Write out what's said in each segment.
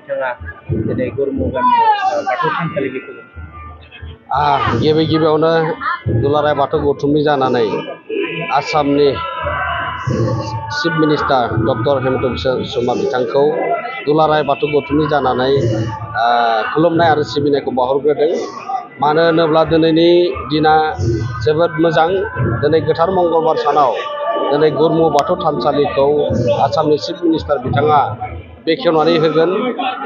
बिथाङा दिनै गुरमु गामि बाथौ थानसालिनि गिबि गिबियावनो दुलाराय बाथौ गौथुमनि जानानै आसामनि chief minister doctor Hemant Biswa Sharma बिथांखौ दुलाराय बाथौ गौथुमनि जानानै खुलुमनाय आरो सिबिनायखौ बावहरग्रोदों। मानो होनोब्ला दिनैनि दिना जोबोद मोजां। दिनै गोथार मंगलबार सानाव दिनै गुरमु बाथौ थानसालिखौ आसामनि चिफ मिनिस्टार बिथाङा बेखेवनानै होगोन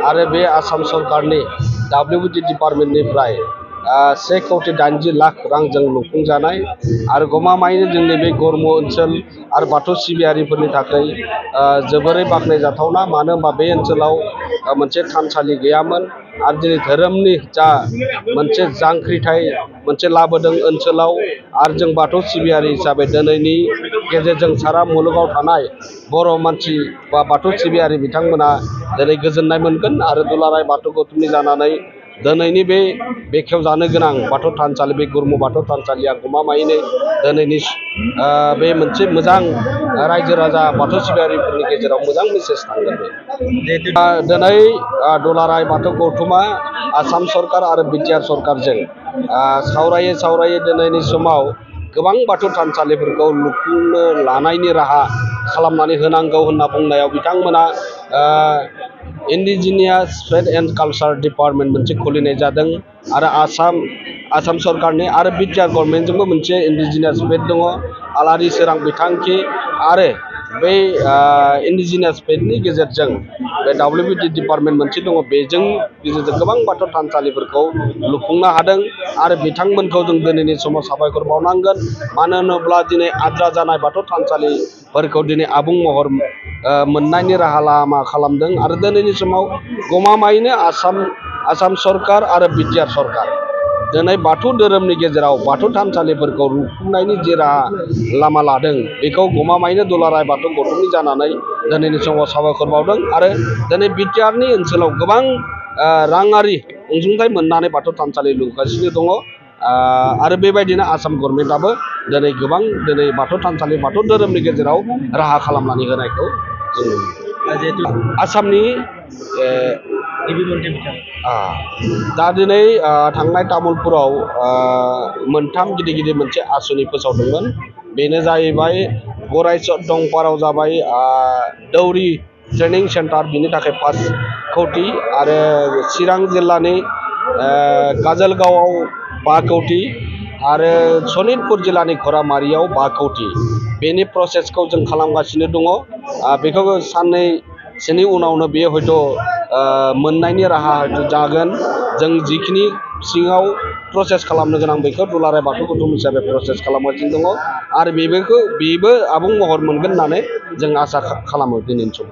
आरो बे आसाम सरकारनि WBD डिपार्टमेन्टनिफ्राय 1,80,80,00,000 रांजों लुफुंजानाय आरो गमामायैनो जोंनि बे गुरमु ओनसोल आरो बाथौ सिबियारिफोरनि थाखाय जोबोरै बाख्नायजाथावना। मानो होनबा बे ओनसोलाव मोनसे थानसालि गैयामोन आरो दिनै धोरोमनि जा मोनसे जांख्रिथाय मोनसे लाबोदों ओनसोलाव आरो जों बाथौ सिबियारि हिसाबै दिनैनि गेजेरजों सारा मुलुगाव थानाय बर' मानसि बा बाथौ सिबियारि बिथांमोना दिनै गोजोननाय मोनगोन आरो दुलाराय बाथौ गौथुमनि जानानै दिनैनि बे बेखेवजानो गोनां बाथौ थानसालि बे गुरमु बाथौ थानसालिया गमामायैनो दिनैनि बे मोनसे मोजां रायजो राजा बाथौ सिबियारिफोरनि गेजेराव मोजां मेसेज थांगोन। दिनै दुलाराय बाथौ गौथुमा आसाम सरकार आरो BTR सरकारजों सावरायै दिनैनि समाव गोबां बाथौ थानसालिफोरखौ लुफुंनो लानायनि राहा खालामनानै होनांगौ होनना बुंनायाव बिथांमोना इन्डिजिनियास फेथ एन्ड कालचार डिपार्टमेन्ट मोनसे खुलिनाय जादों आरो आसाम सरकारनि आरो BTR गभर्नमेन्टजोंबो मोनसे इन्डिजिनियास फेथ दङ, आलारि सोरां बिथांखि आरो बै इन्डिजिनियास फेथनि गेजेरजों बे WBD डिपार्टमेन्ट मोनसे दङ, बेजों गेजेरजों गोबां बाथौ थानसालिफोरखौ लुफुंनो हादों आरो बिथांमोनखौ जों दिनैनि समाव साबायखर बावनांगोन। मानो होनोब्ला दिनै आद्रा जानाय बाथौ थानसालिफोरखौ दिनै आबुं महर मोननायनि राहा लामा खालामदों आरो दिनैनि समाव गमामायैनो आसाम सरकार आरो BTR सरकार दिनै बाथौ धोरोमनि गेजेराव बाथौ थानसालिफोरखौ लुफुंनायनि जे राहा लामा लादों बेखौ गमामायैनो दुलाराय बाथौ गौथुमनि जानानै दिनैनि समाव साबायखर बावदों आरो दिनै BTRनि ओनसोलाव गोबां राङारि अनसुंथाइ मोननानै बाथौ थानसालि लुगासिनो दङ आरो बेबायदिनो आसाम गभर्नमेन्टआबो दिनै गोबां बाथौ थानसालि बाथौ धोरोमनि गेजेराव राहा खालामनानै होनायखौ जों जिहेतु आसामनि गिबि मन्थ्रि बिथां दा दिनै थांनाय तामुलपुराव मोनथाम गिदिर मोनसे आसनि फोसावदोंमोन। बेनो जाहैबाय गरायसर दंपाराव जाबाय दौरि ट्रेनिं सेन्टार, बिनि थाखाय 5 कौटि आरो चिरां जिल्लानि काजलगावआव 5 कौटि आरो सनितपुर जिल्लानि घरामारियाव 5 कौटि। बेनि प्रसेसखौ जों खालामगासिनो दङ। बेखौ साननैसोनि उनावनो बेयो हयथ' मोननायनि राहा जागोन। जों जिखिनि सिङाव प्रसेस खालामनो गोनां बेखौ दुलाराय बाथौ गौथुम हिसाबै प्रसेस खालामगासिनो दङ आरो बेबो आबुं महर मोनगोन होननानै जों आसा खालामो दिनैनि समाव।